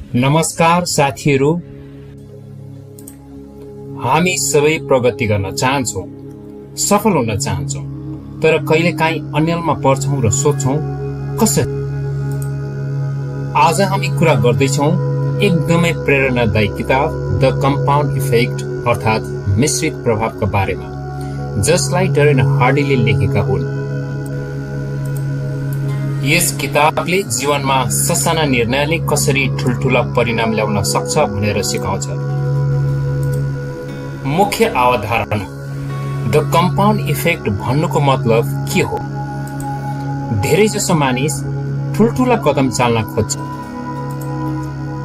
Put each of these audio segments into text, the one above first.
नमस्कार साथीहरू, हामी सबै प्रगति गर्न चाहन्छौं, सफल हुन चाहन्छौं, तर कहिलेकाहीँ अन्यलमा पर्छौं र सोच्छौं कसरी। आज हामी कुरा गर्दैछौं एकदमै प्रेरणादायी किताब द कम्पाउन्ड इफेक्ट अर्थात् मिश्रित प्रभावका बारेमा, जसलाई डरेन हार्डीले लेखेका हुन्। यस किताबले जीवनमा ससाना निर्णयले कसरी ठूल्ठूला परिणाम ल्याउन सक्छ भनेर सिकाउँछ। मुख्य अवधारणा: द कम्पाउन्ड इफेक्ट भन्नुको मतलब के हो? धेरैजसो मानिस ठूल्ठूला कदम चाल्न खोज्छ,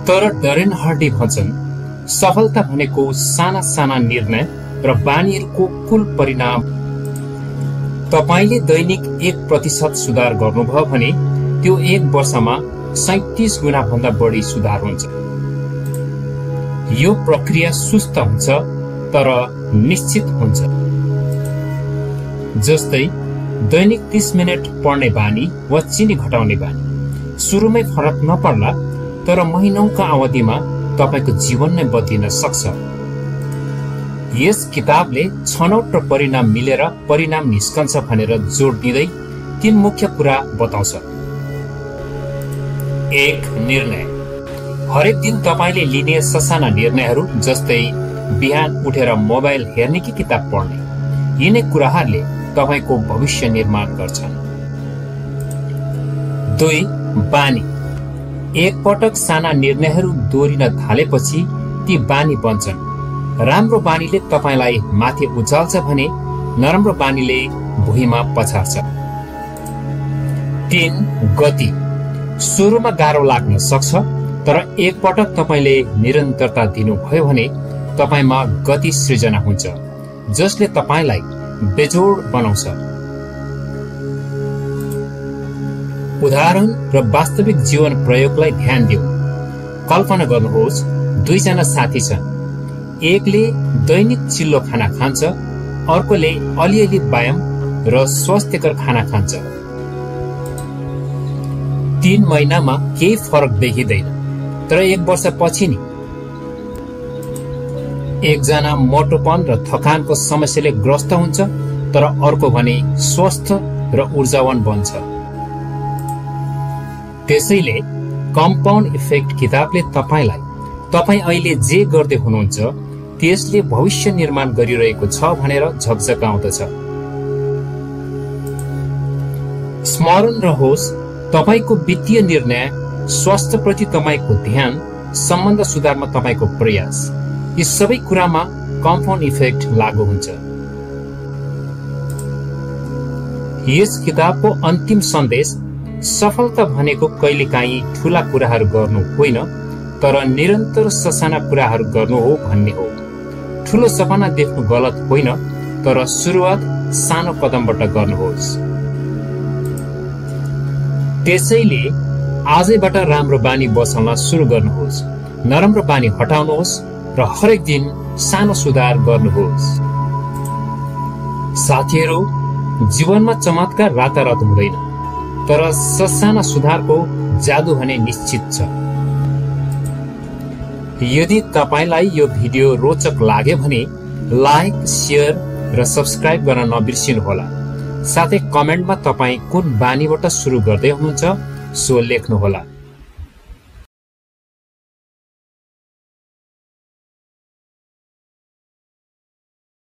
तर डरेन हार्डी भन्छन् सफलता भनेको साना साना निर्णय र बानीहरूको कुल परिणाम। तपाईले दैनिक 1% सुधार गर्नुभयो भने त्यो 1 वर्षमा 37 गुणा भन्दा बढी सुधार हुन्छ। यो प्रक्रिया सुस्त हुन्छ तर निश्चित हुन्छ। जस्तै दैनिक 30 मिनेट पढ्ने बानी वा चिनी घटाउने बानी सुरुमै फरक नपर्ला, तर महिनौका अवधिमा तपाईको जीवन नै बदलिन सक्छ। यस किताबले छनौट र परिणाम मिलेर परिणाम निस्कन्छ भनेर जोड दिँदै 3 मुख्य कुरा बताउँछ। 1. निर्णय: हरेक दिन तपाईले लिने ससाना निर्णयहरू, जस्तै बिहान उठेर मोबाइल हेर्ने कि किताब पढ्ने, यिनै कुराहरूले तपाईको भविष्य निर्माण गर्छन्। 2. बानी: एक पटक साना निर्णयहरू दोहोरिन थालेपछि ती बानी बन्छन्। राम्रो बानीले तपाईलाई माथि उचाल्छ भने नराम्रो बानीले भुइँमा पछार्छ। 3. गति: सुरुमा गाह्रो लाग्न सक्छ, तर एक पटक तपाईले निरन्तरता दिनुभयो भने तपाईमा गति सृजना हुन्छ, जसले तपाईलाई बेजोड बनाउँछ। उदाहरण र वास्तविक जीवन प्रयोगलाई ध्यान दिऊ। कल्पना गर्नुहोस्, 2 जना साथी छन्। एकले दैनिक चिल्लो खाना खान्छ, अर्कोले अलिअलि व्यायाम र स्वास्थ्यकर खाना खान्छ। 3 महिनामा केही फरक देखिँदैन, तर 1 वर्षपछि नि एकजना मोटोपन र थकानको समस्याले ग्रस्त हुन्छ, तर अर्को भने स्वस्थ र ऊर्जावान बन्छ। त्यसैले कम्पाउन्ड इफेक्ट किताबले तपाईलाई तपाई अहिले जे गर्दै हुनुहुन्छ त्यसले भविष्य निर्माण गरिरहेको छ भनेर झकझकाउँदछ। स्मरण रहोस्, तपाईको वित्तीय निर्णय, स्वास्थ्यप्रति तपाईको ध्यान, सम्बन्ध सुधारमा तपाईको प्रयास, यी सबै कुरामा कम्पाउन्ड इफेक्ट लागू हुन्छ। यस किताबको अन्तिम सन्देश सफलता भनेको कहिलेकाहीँ ठूला कुराहरू गर्नु होइन, तर निरन्तर ससाना कुराहरू गर्नु हो भन्ने हो। ठूलो सपना देख्नु गलत होइन, तर सुरुवात सानो कदमबाट गर्नुहोस्। त्यसैले आजैबाट राम्रो बानी बसाल्न सुरु गर्नुहोस्, नराम्रो बानी हटाउनुहोस् र हरेक दिन सानो सुधार गर्नुहोस्। साथीहरू, जीवनमा चमत्कार रातारात हुँदैन, तर ससाना सुधारको जादु भने निश्चित छ। यदि तपाईलाई यो भिडियो रोचक लाग्यो भने लाइक, शेयर र सब्स्क्राइब गर्न नबिर्सिनुहोला। साथै कमेन्टमा तपाई कुन बानीबाट सुरु गर्दै हुनुहुन्छ सो लेख्नुहोला।